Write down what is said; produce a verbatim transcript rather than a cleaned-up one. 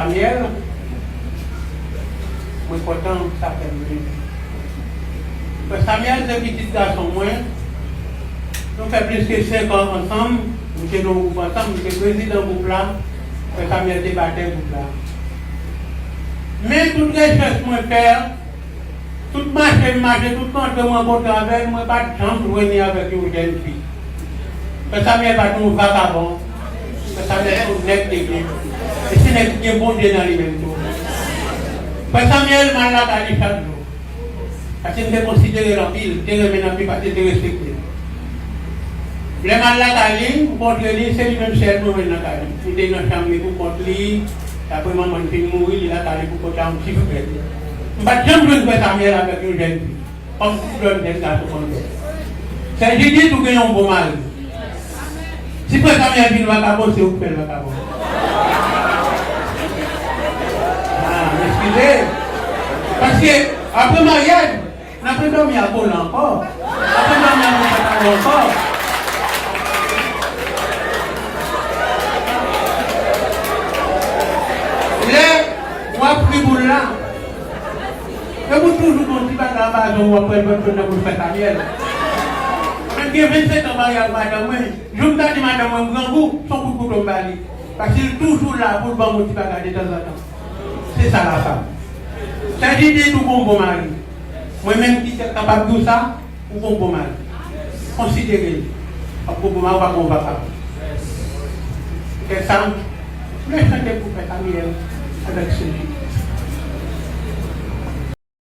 Samuel, mwen kontan sa fè m vini. Frè Samuel se pitit gason mwen. Nou fè plis ke senk an ansanm. Nou te nan gwoup ansanm, nou te prezidan gwoup la. Frè Samuel te batè gwoup la. Men tout rechèch mwen fè, tout mache m mache, tout rankontre mwen rankontre avè l, mwen pa t janm jwenn li avèk yon jèn fi. Frè Samuel pa t yon vakabon. Frè Samuel se yon nèg ki byen. E se nèg ki gen Bondye nan li menm tou. Frè Samuel, m al lakay li chak jou. Paske m te konsidere l anpil, m te renmen l anpil, paske m te respekte l. Lè m al lakay li, m kontre li, se li menm sèl mwen jwenn lakay li. Li te nan chanm li pou kont li, apre manman l fin mouri, li lakay li pou kont li ak yon ti frè. M pa t janm jwenn frè Samuel avèk yon jèn fi. Kòm tout jèn gason konn fè. Sè Jidit, ou gen yon bon mari. Si frè Samuel vin vakabon, se ou k fè l vakabon. Ah, m eskize. Paske, apre maryaj, n ap redòmi a kolan ankò. N ap redòmi a pantalon ankò. Lè w ap fri boul la, e pou toujou gon ti bagay anba zòn w ap pran l, pran l nan bouch frè Samuel. Mwen gen vennsenk an marye ak madanm mwen. Jou m ta di madanm mwen m grangou, se yon kout kouto m ba li. Paske l toujou la pou l ban m yon ti bagay detanzantan. Se sa la fanm. Sè Jidit, ou gon bon mari. Mwen menm ki te kapab di w sa, ou gon bon mari. Konsidere l. W ap gon bon mari, w pa gon vakabon. Kè sa, m vle chante pou frè Samuel avèk sè Jidit.